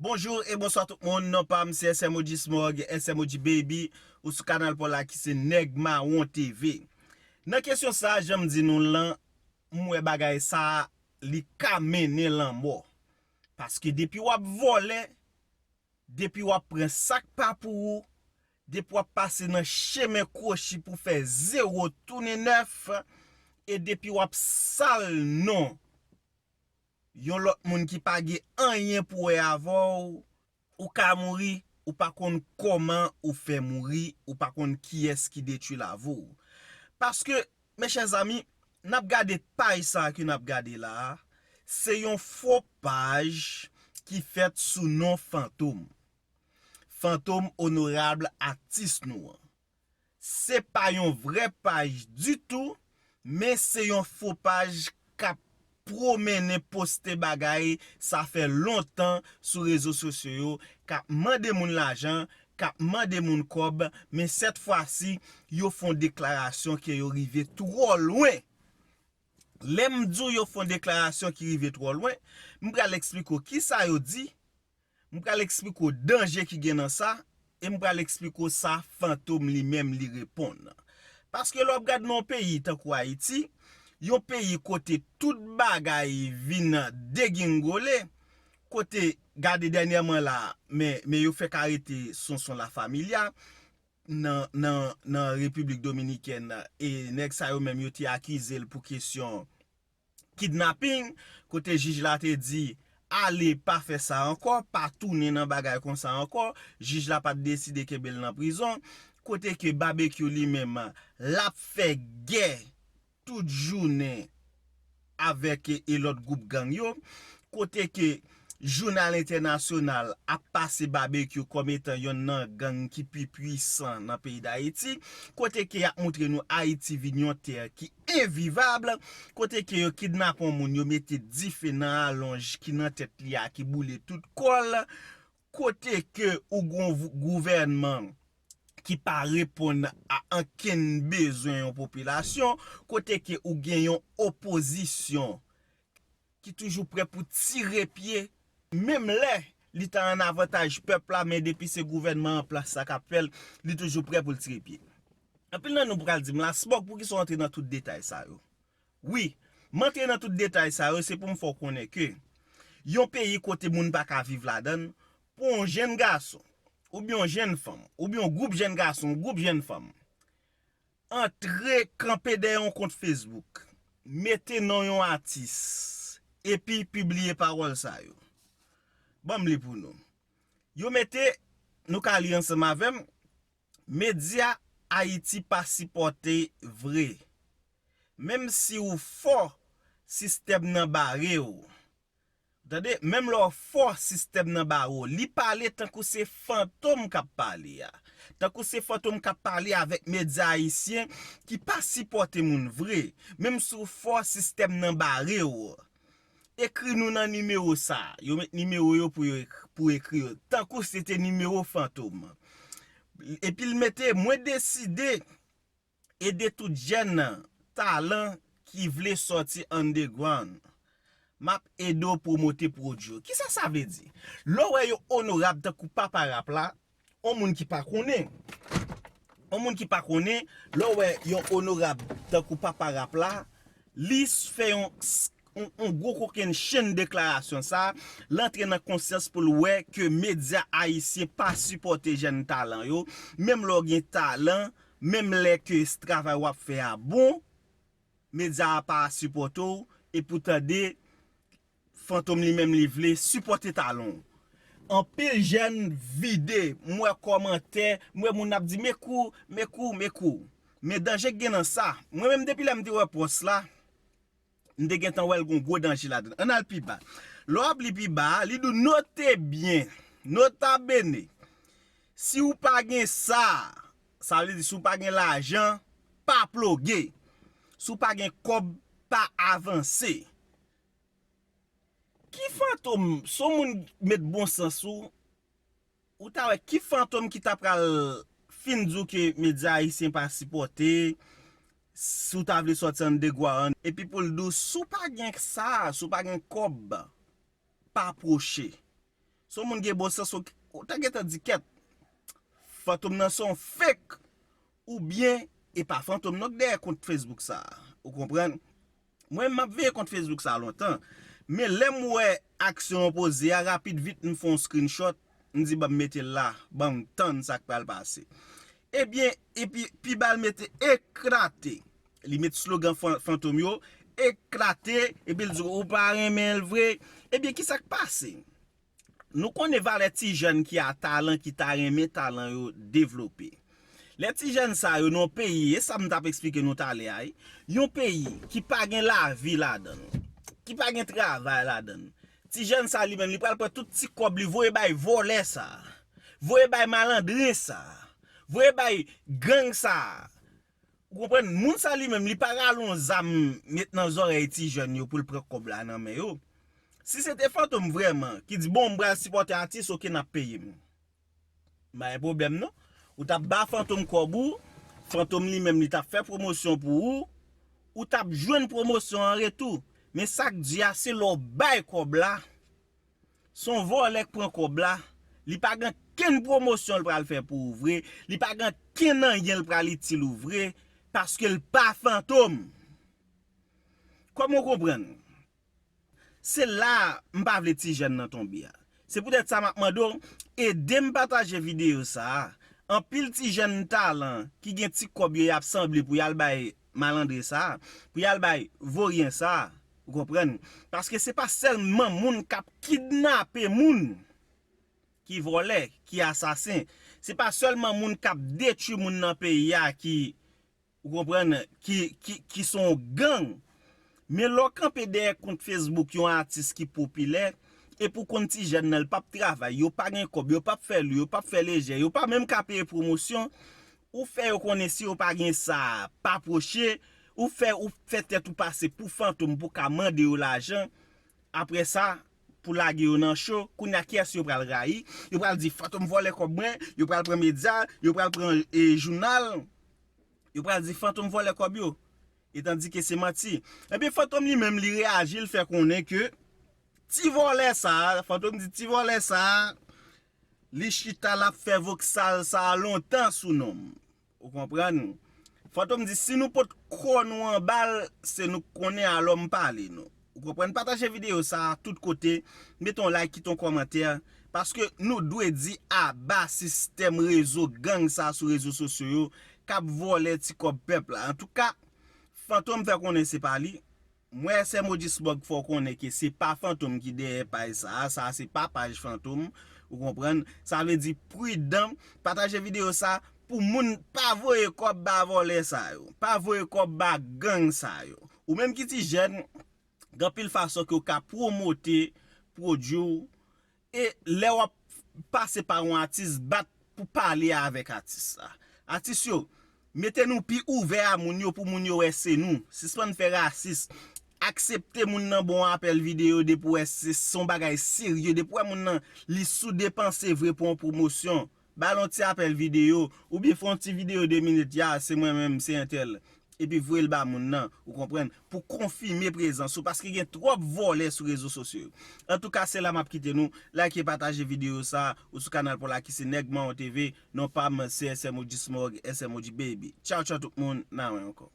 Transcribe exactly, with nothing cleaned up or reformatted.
Bonjou e bonswa tout moun, non pa m se S M O G Smog, S M O G Baby, ou sou kanal pa w la ki se Nèg Mawon T V. Nan kesyon sa, jan m di nou l lan, m wè bagay sa, li ka mennen lanmò. Paske depi w ap vòlè, depi w ap pran sa k pa pou ou, depi w ap pase nan chemen kwochi pou fè zewo tounen nèf, e depi w ap sal non yon lòt moun ki pa gen anyen pou wè avè w, ou ka mouri, ou pa konn kòman ou fè mouri, ou pa konn kiyès ki detwi lavi w. Paske, mechèzami, n ap gade paj sa a ke n ap gade la a, se yon fo paj ki fèt sou non Fantom. Fantom onorab atis nou an. Se pa yon vrè paj ditou, men se yon fo paj k ap pwomennen, poste bagay, sa fè lontan sou rezo sosyo yo, k ap mande moun lajan, k ap mande moun kòb, men sèt fwa si, yo fè yon deklarasyon ke yo rive twò lwen. Lè m di w yo fè yon deklarasyon ki rive twò lwen, m pral eksplike w kisa yo di, m pral eksplike w danje ki gen nan sa, e m pral eksplike w sa Fantom li menm li reponn. Paske lè w ap gade nan yon peyi tankou Ayiti, yon peyi kote tout bagay vin degingole, kote, gade dènyèman la, men, men yo fèk arete Sonson La Familia nan, nan, nan Repiblik Dominikèn, e nèg sa yo menm yo te akize l pou kesyon kidnaping, kote jij la te di, ale, pa fè sa ankò, pa tounen nan bagay konsa ankò, jij la pa t deside kenbe l nan prizon, kote ke Babekyou li menm, l ap fè gè tout jounen avèk e, e lòt gwoup gang yo, kote ke jounal entènasyonal ap pase Babekyou kòm etan yonn nan gang ki pi pwisan nan peyi Dayiti, kote ke y ap montre nou Ayiti vin yon tè ki envivab, kote ke yo kidnape yon moun, yo mete dife nan alonj ki nan tèt li a, ki boule tout kò l, kote ke ou gon gouvènman ki pa reponn a ankenn bezwen yon popilasyon, kote ke ou gen yon opozisyon ki toujou prè pou tire pye, menm lè li ta an avantaj pèp la, men depi se gouvènman an plas la k ap fè l, li toujou prè pou l tire pye. Anpil nan nou pral di m la, Smog, poukisa w antre nan tout detay sa yo? Wi, m antre nan tout detay sa yo, se pou m fè w konnen ke yon peyi kote moun pa ka viv ladan l, pou yon jenn gason, oubyen yon jenn fanm, oubyen yon gwoup jenn gason, yon gwoup jenn fanm, antre kanpe dèyè yon kont Facebook, mete non yon atis, epi pibliye pawòl sa yo. Ban m li pou nou. Yo mete, nou ka li ansanm avè m, medya Ayiti pa sipòte vre. Menm si w fò, sistèm nan bare w. Tande, menm lè w fò, sistèm nan bare w. Li pale tankou se Fantom k ap pale a. Tankou se Fantom k ap pale avèk medya ayisyen ki pa sipòte moun vre. Menm si w fò, sistèm nan bare w. Ekri nou nan nimewo sa. Yo met nimewo yo pou yo ek-, pou ekri yo. Tankou se te nimewo Fantom. Epi l mete, mwen deside ede tout jèn talan ki vle sòti underground. M ap ede w pwomote pwodui w. Kisa sa vle di? Lè w wè yon onorab tankou Papa Rap la, yon moun ki pa konnen, yon moun ki pa konnen, lè w wè yon onorab tankou Papa Rap la, li fè yon, yon, yon gwo kokenn chenn deklarasyon sa, l antre nan konsyans pou l wè ke medya ayisyen pa sipòte jèn talan yo, menm lè w gen talan, menm lè ke travay w ap fè a bon, medya a pa sipòte w, epi w tande Fantom li menm li vle sipòte talan w. Anpil jèn vide, m wè kòmantè, m wè moun ap di, "Mekou, mekou, mekou." Men danje k gen nan sa. Mwen menm depi lè m te wè pòs la, m te gentan wè l gon gwo danje ladan l. Ann al pi ba. Lè w ap li pi ba a, li di w note byen, nota bene. Si w pa gen sa, sa vle di si w pa gen lajan, pa ploge. Si w pa gen kòb, pa avanse. Ki Fantom, si w moun met bon sans ou, ou ta wè ki Fantom ki ta pral fin di w ke medya ayisyen pa sipòte, si w ta vle sòti underground, epi pou l di w, si w pa gen sa, si w pa gen kòb, pa pwoche. Se yon moun gen bon sans, ou ta gentan di kèt. Fantom nan se yon fake. Oubyen, e pa Fantom non k dèyè kont Facebook sa a. Ou konprann? Mwen, m ap veye kont Facebook sa a lontan. Men lè m wè aksyon an poze a, rapid vit, m fè yon screenshot, m di, "Ban m mete l la, ban m tann sa k pral pase." Ebyen, epi pi ba l mete eklate. Li met slogan Fantom yo, eklate, epi l di, "Ou pa renmen l vre." Ebyen, ki sa k pase? Nou konnen valè ti jèn ki a talan, ki ta renmen talan yo devlope. Lè ti jèn sa yo nan yon peyi, e sa m t ap eksplike nou talè a, wi, yon peyi ki pa gen lavi ladan l, ki pa gen travay ladan l, ti jèn sa li menm, li pral pran tout ti kòb li voye bay vòlè sa, voye bay malandren sa, voye bay gang sa. Ou konprann? Moun sa li menm, li pa rale yon zam met nan zòrèy ti jèn yo pou l pran kòb la nan men yo. Si se te Fantom vrèman ki di, "Bon, m pral sipòte atis, oke, n ap peye m." M pa gen pwoblèm non. Ou t ap ba Fantom kòb ou, Fantom li menm li t ap fè pwomosyon pou ou, ou t ap jwenn pwomosyon an retou. Men sa k di a, se lè w bay kòb la, se yon vòlè k pran kòb la, li pa gen kenn pwomosyon l pral fè pou ou vre, li pa gen kenn anyen l pral itil ou vre, paske l pa Fantom. Kòman w konprann? Se la m pa vle ti jèn nan tonbe a. Se poutèt sa m ap mande w, ede m pataje videyo sa a. Anpil ti jèn talan ki gen ti kòb yo y ap sanble pou y al bay malandren sa a, pou y al bay voryen sa a. Ou konprann? Paske se pa sèlman moun k ap kidnape moun ki vòlè, ki asasen. Se pa sèlman moun k ap detwi moun nan peyi a ki, ou konprann, ki, ki, ki se yon gang. Men lè w kanpe dèyè kont Facebook yon atis ki popilè, epi w konn ti jèn nan, l p ap travay, yo pa gen kòb, yo p ap fè lou, yo p ap fè lejè, yo pa menm ka peye pwomosyon, ou fè yo konnen si yo pa gen sa, pa pwoche, ou fè, ou fè tèt ou pase pou Fantom pou ka mande yo lajan. Apre sa, pou lage yo nan cho, kounye a kiyès yo pral rayi? Yo pral di, "Fantom vòlè kòb mwen," yo pral pran medya, yo pral pran, e, jounal, yo pral di, "Fantom vòlè kòb yo." Etandike se manti. Ebyen, Fantom li menm, li reyaji, l fè konnen ke ti vòlè sa a, Fantom di, "Ti vòlè sa a, li chita, l ap fè voksal sa a lontan sou non m." Ou konprann? Fantom di, "Si nou pot kò nou anba l, se nou k konnen, alò m pale nou." Ou konprann? Pataje videyo sa a tout kote, mete yon like, kite yon kòmantè, paske nou dwe di aba sistèm rezo gang sa a sou rezo sosyo yo k ap vòlè ti kòb pèp la. Antouka, Fantom fè konnen se pa li. Mwen, S M O G Smog fè w konnen ke se pa Fantom ki dèyè paj sa a, sa a se pa paj Fantom, ou konprann? Sa vle di pridan, pataje videyo sa a pou moun pa voye kòb ba vòlè sa yo, pa voye kòb ba gang sa yo. Ou menm ki ti jèn, gen anpil fason ke w ka pwomote pwodui w, e lè w ap pase pa yon atis, bat pou pale avèk atis la. Atis yo, mete nou pi ouvè a moun yo pou moun yo wè se nou. Sispann fè rasis. Aksepte moun nan ba w apèl videyo depi w wè se, se yon bagay serye. Depi w wè moun nan li sou depanse vre pou yon pwomosyon, ba l yon ti apèl videyo, oubyen fè yon ti videyo de minit, "Ya, se mwen menm, se entèl." Epi voye l ba moun nan, ou konprann, pou konfime prezans ou, paske gen twòp vòlè sou rezo sosyo yo. Antouka, se la m ap kite nou. Like, pataje videyo sa a, ou sou kanal Pola ki se Nèg Mawon T V, non pa m, se S M O G Smog, S M O G Baby. Tchaw, tchaw tout moun, n a wè ankò.